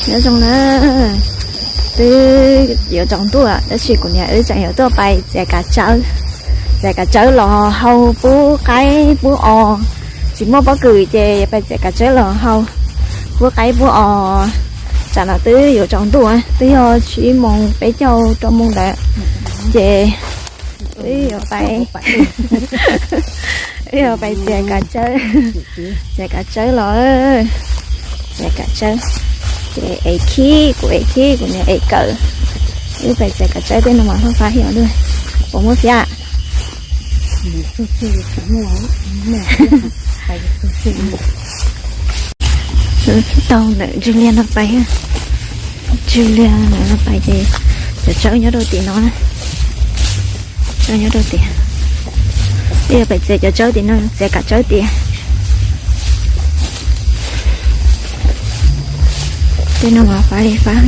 Nyob zoo na, twb yuav tsaus ntuj lawm tab sis kuv niam wb tseem yuav tuaj pais txiav kav tsawb, txiav kav tsawb los hau pub qaib pub os. Tsis muaj pob kws ces pais txiav kav tsawb los hau pub qaib pub os. Tsam no twb yuav tsaus ntuj, twb yog tsib moos peb caug rau moos ntawd ces wb yuav pais, wb yuav pais txiav kav tsawb, txiav kav tsawb los, txiav kav tsawb. Ces ev khib, kuv ev khib, kuv niam ev kawm. Wb pais txiav kav tsawb tej no mas fab fab thiab os. Puas muaj fiab? Taug ntawm ntswg liag no pais, ntswg liag ntawm no pais ces cov tsawb nyob rau tim no na, tsawb nyob rau tias, wb yuav pais txiav cov tsawb tim no, txiav kav tsawb tias. Tej no mas fab li fab.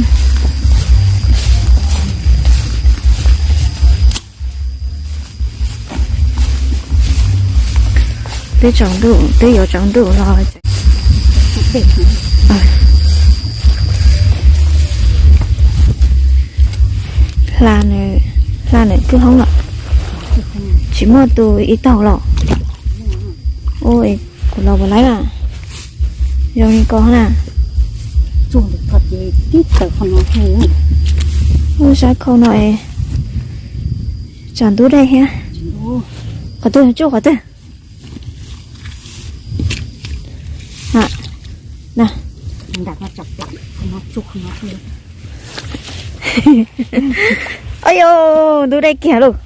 Twb tsaus ntuj, twb yuav tsaus ntuj los. Hla, hla nws kwj hoob lawm. Tsis muaj tus ib taug los. Ua kuv los puas laib na? Zoo li ko na. Ua sab khau no es tsam ntub dej thiab. Qhov twg tsuj qhov twg? Ayo, ntub dej kiag lauj.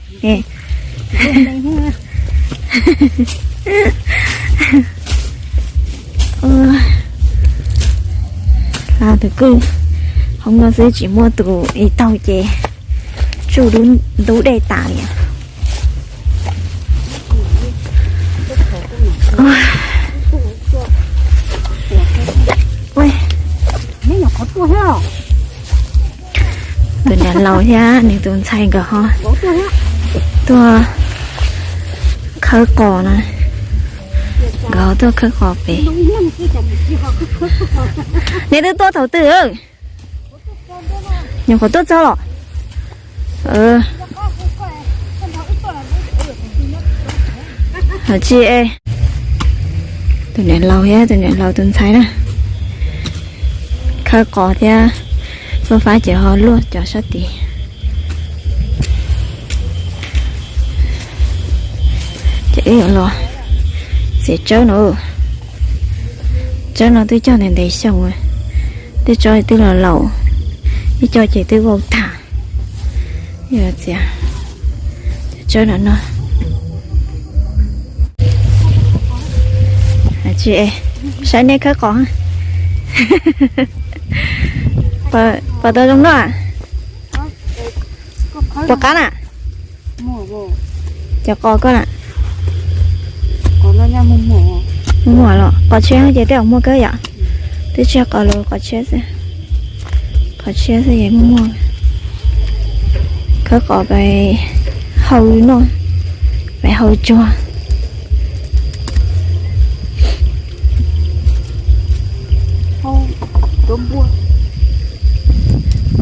Hla tus kwj hoob no xwb tsis muaj tus ib taug ces tsuj ntub dej tas li. Tus niam laus thiab nws tus ntxhais nkawd ho tuaj khawb qos na, nkawd ho tuaj khawb qos pem. Nej twb tuaj thaum twg? Nyuam qhuav tuaj txog los? Tsis, tus niam laus thiab tus niam laus tus ntxhais na, khawb qos thiab, fab fab ces ho luaj cov sab tid. Ces wb yuav los txiav tsawb no. Tsawb no twb cog ntev ntev xyoo, twb tso twb los laus, ib co ces twb vau tag. Yog txiav tsawb no no. Tsis, saib nej khawb qos. Pom tau zoo noj. Puas qab na? Cov qos koj na. Muaj muag los qos tshiab ces tej zaum muaj kawg yom. Twb tsis qos los qos tshiab xwb. Qos tshiab xwb es muaj muag. Khawb qos pais hau noj, pais hau tsuag.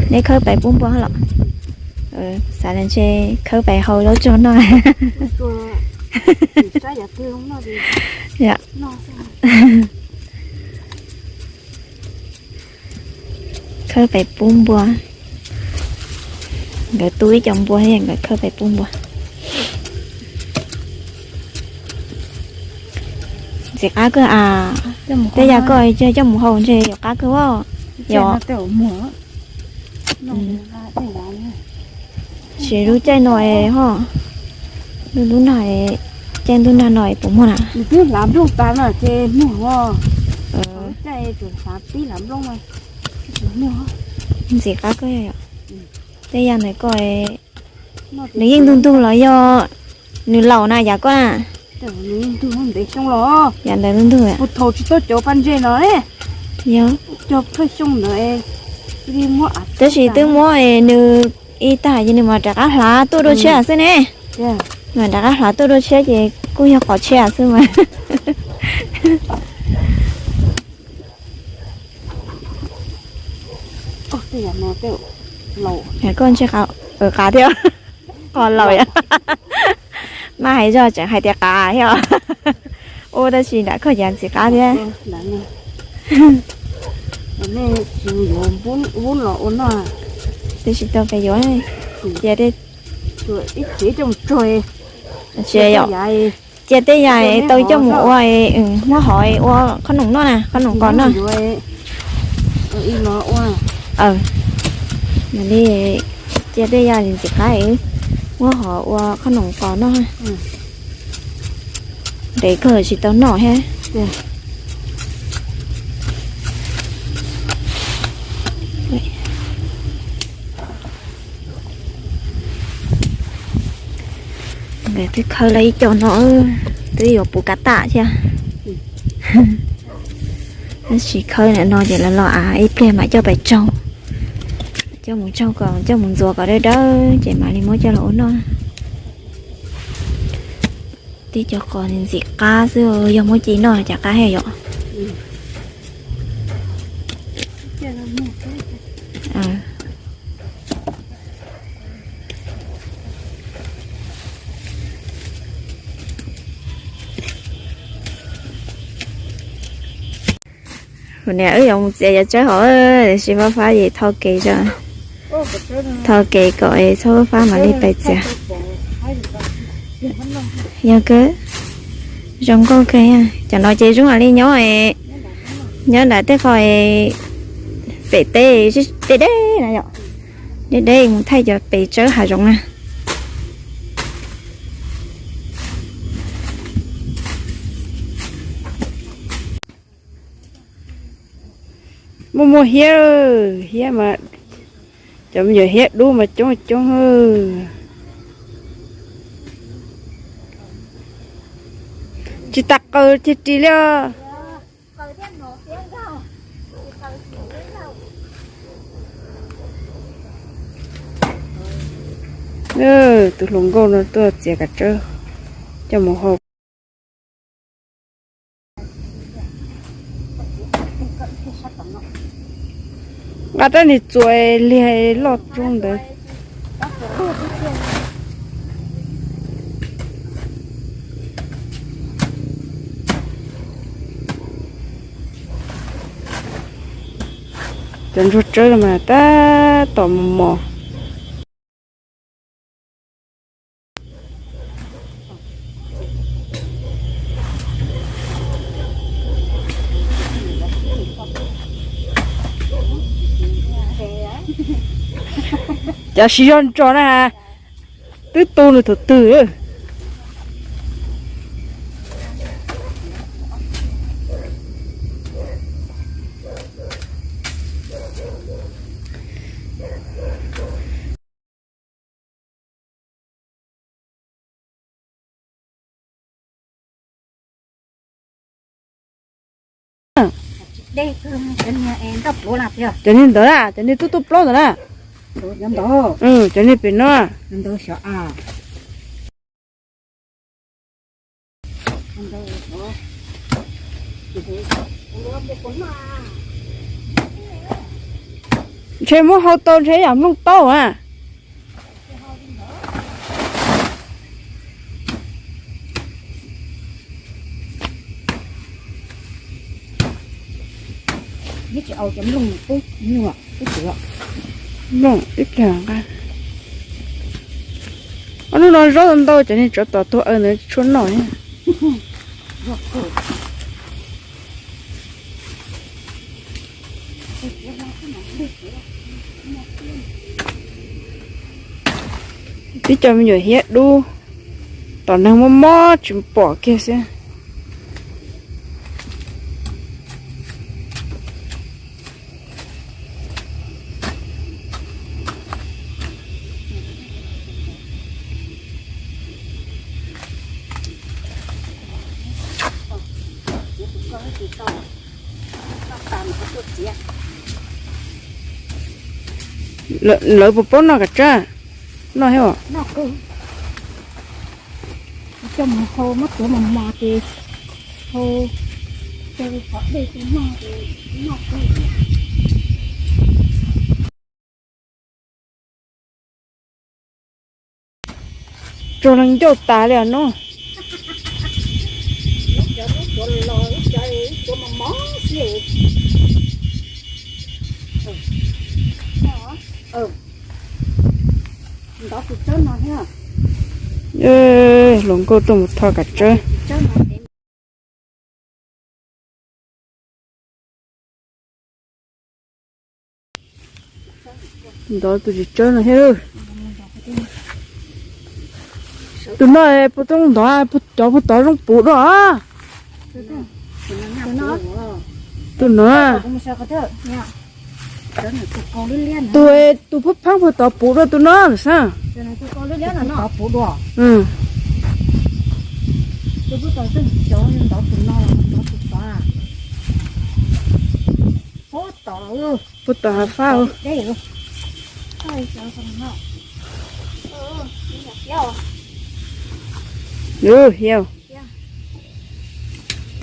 Neb khawb pais pub npua los? Xav tias ntshe khawb pais hau zaub tsuag noj. Khawb pais pub npua. Nkawd tu ib co npua thiab nkawd khawb pais pub npua. Ntxim qab kawg as. Tej yam koj coj mus hau ntshe yuav qab kawg as. Yog. Tsis lub caij no es ho, lub ntuj nag, caij ntuj nag no es puas muag na? Twb hlav nplooj tas na ces muag os. Caij tseem hlav pib hlav nplooj. Ntxim qab kawg yom. Tej yam ntawm koj, nws yeej ntug ntug los yog nws laus na yam koj na? Ntev xyoo los. Yam ntawd ntug ntug. Kuv thaum tsis tau cov pas ntses no, yog cov pawg xyoo ntawd, tab sis twb muab nws ib tag ces nws mam rov qab hlav tuaj dua tshiab xwb ne. Mam rov qab hlav tuaj dua tshiab ces kuj yog qos tshiab xwb mas. Koj ntshe qav thiab, qos laus yom. Mas hais zog tseem hais tias qav thiab. Ua tab sis nram koj cas ntxim qab thiab. Tab sis tau pes yuav, cia, cia yom, cia tej yam tau coj mus ua, muab hov ua qhob noom noj na, qhob noom qos noj. Mam li cia tej yam ntxim qab muab hov ua qhob noom qos noj. Ntev kawg tsis tau noj thiab. Nkawd twb khawb lawm ib co no, twb yuav puv kav tam thiab. Tab sis khawb ntawm no ces lawv los av ib pliag mam coj pais tsaug, coj mus tsaug kom coj mus ntxuav kom dawb dawb ces mam li muab coj los ua noj. Tib co qos ntxim qab xwb, yog muab ci noj cas qab heev yom. Kuv niam wb yuav mus txiav cov tsawb hauv, tiam sis Fab Fab ces tho kev tso, tho kev kom txhob Fab Fab mam li pais txiav. Yog kawg, zoo nkauj kawg. Cov no ces zoo li nyob, nyob nram tej qho pem teb deb deb na yom, deb deb mus thaij cov pes tsawb hav zoov na. Muaj muaj hiab, hiab mas, cov me nyuam hiab dub mas coob coob. Tsis tas qaws tiag ris li os. Tus hluas nkauj no tuaj txiav kav tsawb coj mus hau. Nqa rab niag txuas liag loj tsuj ntawd. Cov ntsuag tsawb mas tab tom mos mos. Cov siv zog ntso na, twb tu nws thaum twg. Cov niag ntawd na, cov niag tub tub plaub ntawd na. Cov niag pem no. Ntshe muab hau tau ntshe yam nplooj taub a. Nplooj ib pliag nqa. Ob hnub no zaub ntau cov niag tsov tom tuag aw ntawd tshuav noj. Tib co me nyuam hiab dub, tom neeg mob mob tsis pom kiag xwb. Lawv puas paub noj kav tsawb? Noj thiab os. Coj mus hau muab tuav mos mos ces hau, coj qhov dej coj noj ces noj kawg. Rog los ncauj tas li os no. Hluas nkauj tuaj mus tho kav tsawb. Ntov tus tsis tsawb no thiab. Tus no puas tau ntov, cov puag tod zoo puv dua. Tus no. Tus, tus phab phaab puag tod puv dua tus no lawm sab. Puag tod hav fab.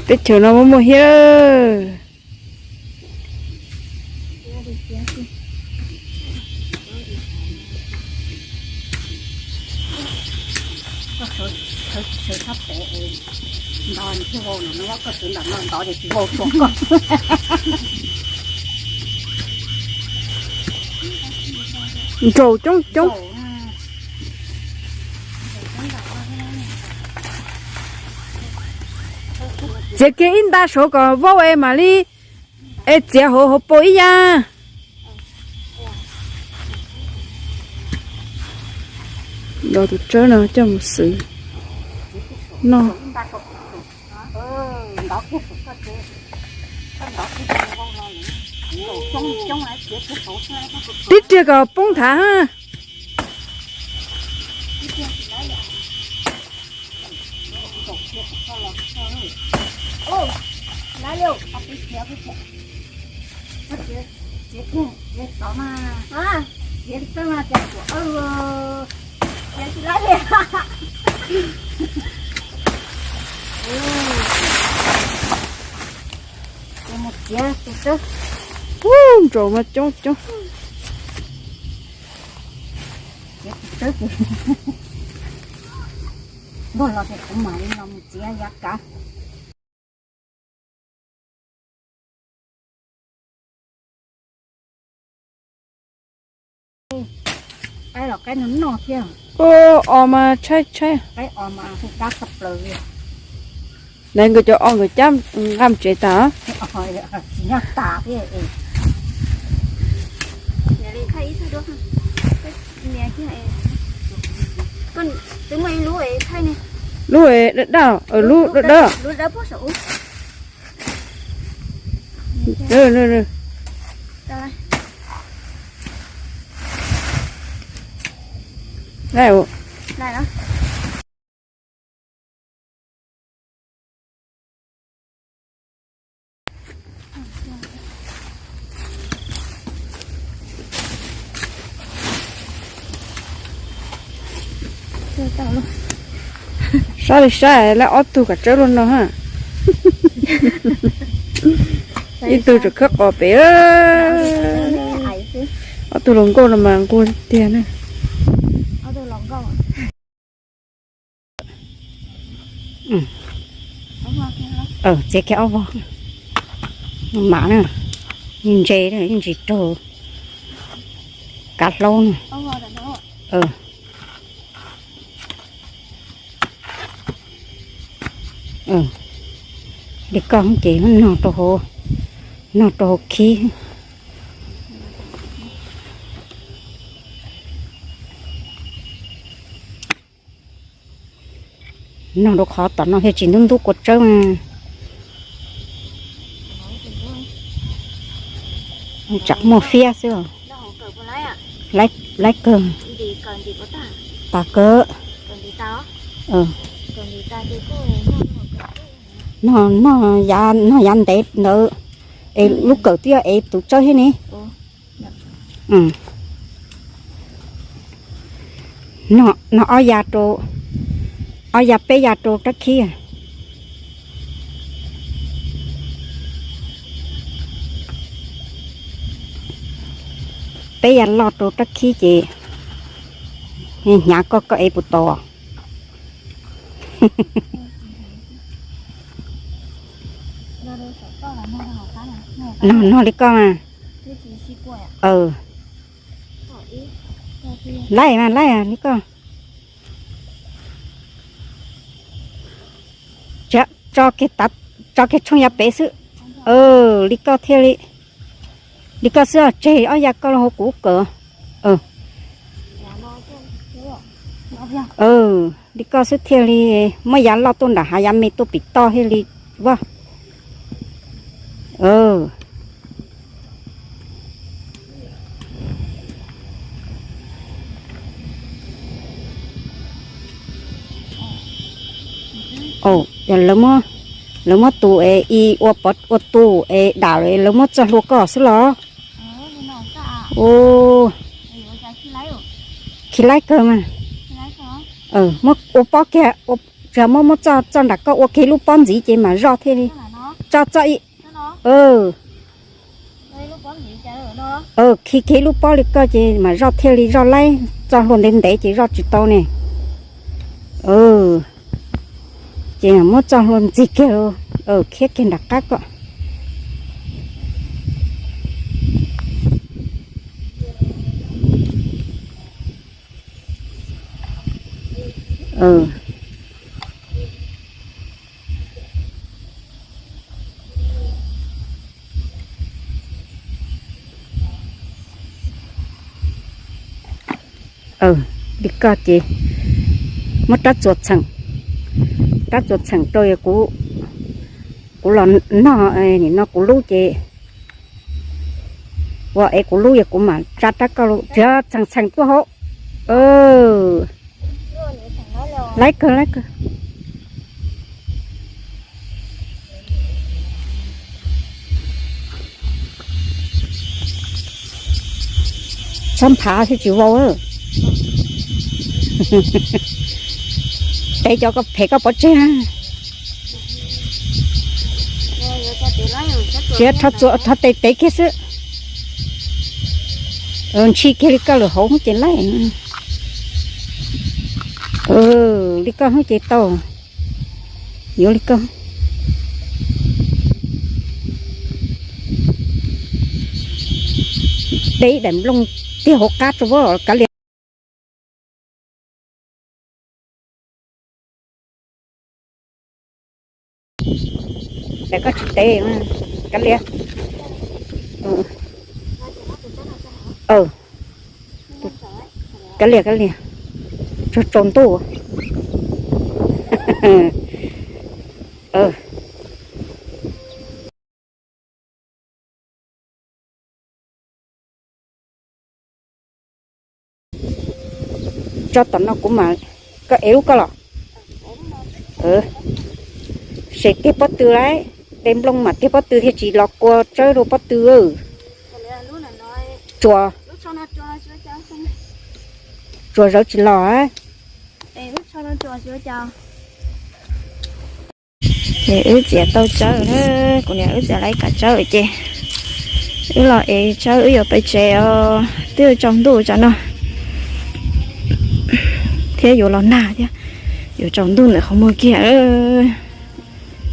Teb chaws no muaj muaj hiab. Nraum coob coob. Txiav kiag ib nta saud kom vau es mam li, es txiav hauv hauv paus ib yam. Nrog tus tsawb no coj mus xwb no. Tib riag kom poob nthav. Ub, nraum mas coob coob. Npog los ces kuv mam li los mus txiav yav kav. Qaib los qaib no noj thiab. Os mas tshaib tshaib. Qaib os mas hu dab tshaj plaws li. Nais nkawd cov os nkawd cab nqa mus tsev tas. Tsis nyob tas thiab. Lub dawb dawb, lub dawb dawb. Saib li saib lawv ob tug kav tsawb luaj no ha. Ib tug tseem khawb qos pem. Ob tug hluas nkauj no mas nquag tiag na. Txiav kiag ob vog. Mam na, yeej ntse, yeej ntsis raug kav hlaub na. Li koj ces nog rau hauv, nog rau hauv khib. Nog rau qhov tom no thiaj tsis ntub ntub kua tsawb. Tsam muaj fiab xwb. Laib kawg. Tas kawg. Nog, nog yav ntev ntawd es lub kawm twb yog ev tus tsawb thiab ne. Nog ob ya rau, ob ya peb ya rau rab khib. Peb ya loj rau rab khib ces hnyav koj, koj ev puas tau? No, no li koj mas. Laij mas laij li koj. Tso kiag tshooj yav pem xwb. Li koj thiaj li, li koj xwb, tseg ob yav koj los hauv kuv kawm. Li koj xwb thiaj li muab yav loj tuaj nram hav, yav me tuaj pem toj thiaj li vaj. Lawv muab tus es ua pov ua tus es dam lawv muab txoj hlua koj xwb los? Khi laib kawg mas. Muab ua pob kiag, tsuas muab muab txoj txoj nram koj ua kiag lub pob ntxiv ces mam zoj thiaj li. Txoj txoj khi kiag lub pob li koj ces mam zoj thiaj li zoj laib, txoj hlua ntev ntev ces zoj tsis tau ne. Ces muab txoj hlua ntxiv kiag, khiab kiag nram qab koj. Li koj ces muab rab txuas txheem, rab txuas txheem rau kuv, kuv los noj, nim no kuv lub ces ua es kuv lub yog kuv mam tsa rab koj lub, tseem txheem txheem tuaj hauv. Laib kawg laib kawg. Txhob nphav thiaj tsis vau. Tev cov phem koj pov tseg. Tsis rho txuas, rho tes tev kiag xwb. Ntshis kiag li koj lwm hauv ces laib. Li koj hnub ces tau. Yuav li koj. De ib daim nplooj tiag hauv qab rau kav liam. Koj tsis tev, kav liam. Kav liam, kav liam. Tsaus tsaus ntuj. Tso tom no kuv mam, koj ev lub koj los. Sem tiag pob tw lauj, de nplooj mam tiag pob tw thiaj tsis los kua tsawb rau pob tw. Tsuas, tsuas zawv tsis los. Ces wb txiav tau tsawb na, kuv niam wb txiav lawm ib kav tsawb ces wb los ev tsawb wb yuav pais tsev os. Twb yuav tsaus ntuj tsam no thiab yuav los nag thiab, yuav tsaus ntuj ntawm qhov muag kiag.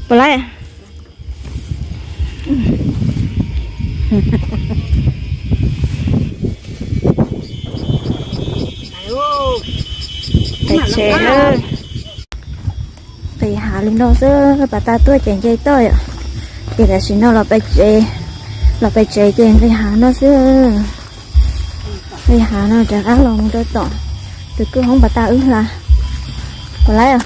Puas laib? Pais tsev, nqis hav li no xwb, pas tas tuaj ces nce toj yom. Ces tam sim no los pais tsev, los pais tsev ces nqis hav no xwb. Nqis hav no rov qab los mus rau tom tus kwj hoob pas tas wb hla. Puas laib os?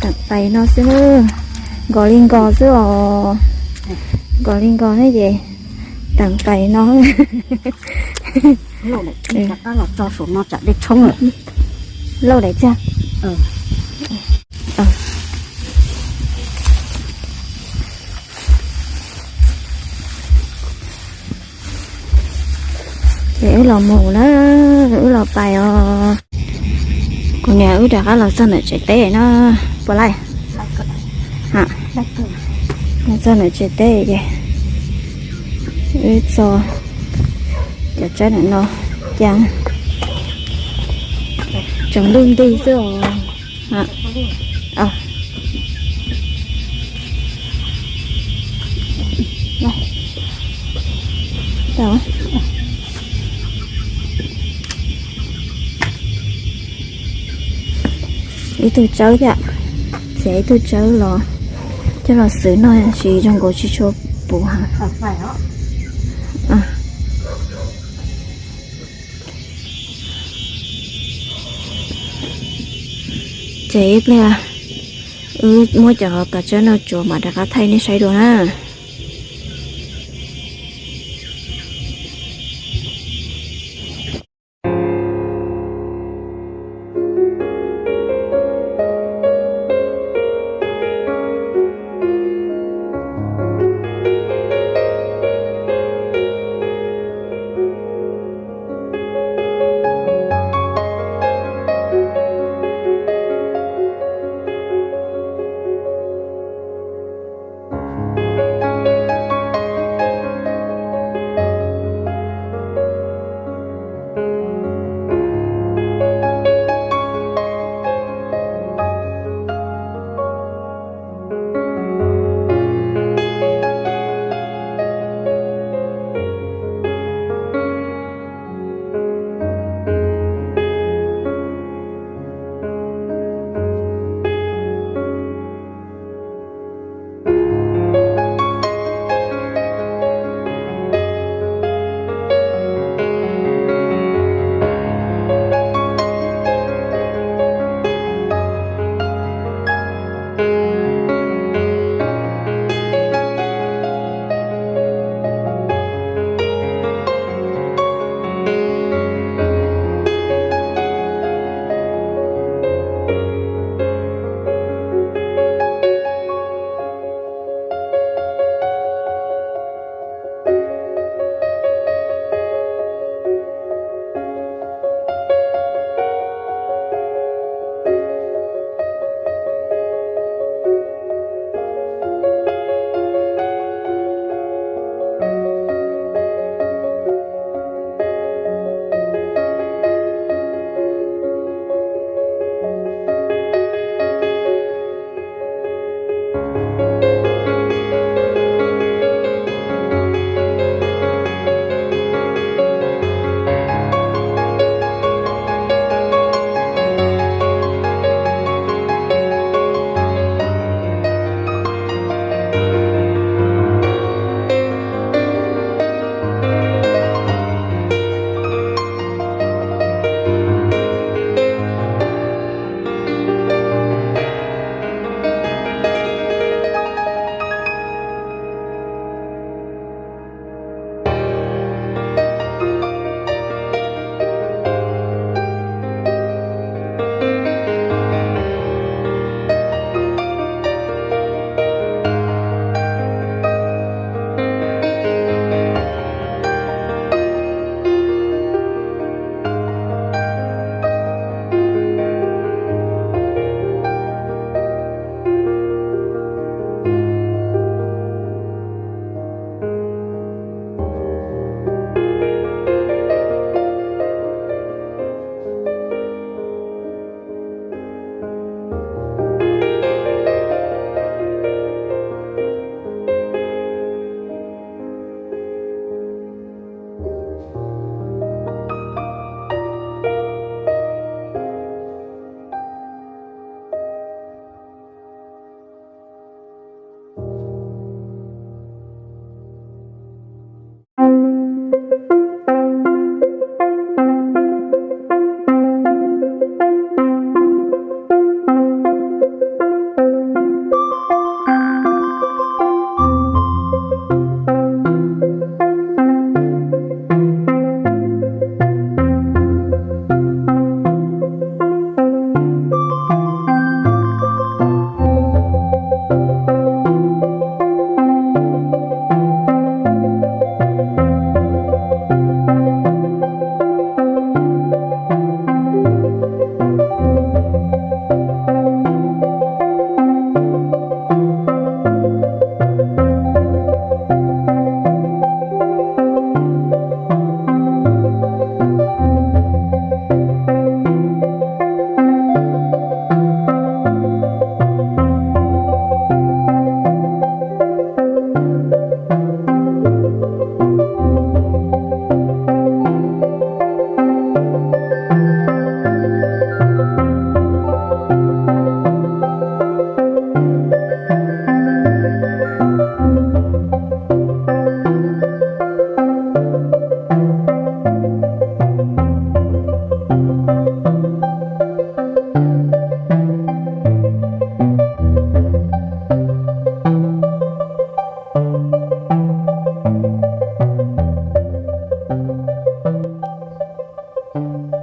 Teem pais no xwb, nkos li nkos xwb os. Nkos li nkos ne ces teem pais no. Lauj daim txiag. Wb los mus na, wb los pais os. Kuv niam wb rov qab los txog ntawm tsev teb no, puas laij? Los txog ntawm tsev teb ces wb txo cov tsawb ntawm no, cas tsaus ntuj nti xwb os. Ib tug tsawb thiab, txiav ib tug tsawb los coj los xwb no, tsis zoo nkaus tsis tshua puv heev. Ces ib pliag wb muab cov kav tsawb no tsuav mam rov qab thaij nej saib dua na.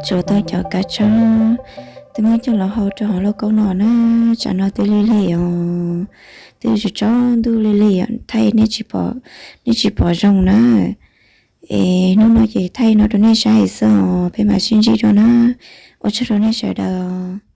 Tsuas tau cov kav tsawb twb muab coj los hau rau hauv lauj kaub no na. Tsam no twb lig lig os, twb tsaus ntuj lig lig os, thaij nej tsis pom zoo na. Es hnub no ces thaij no rau nej saib xwb os, peb mam sib ntsib dua na. Ua tsaug rau nej sawv daws.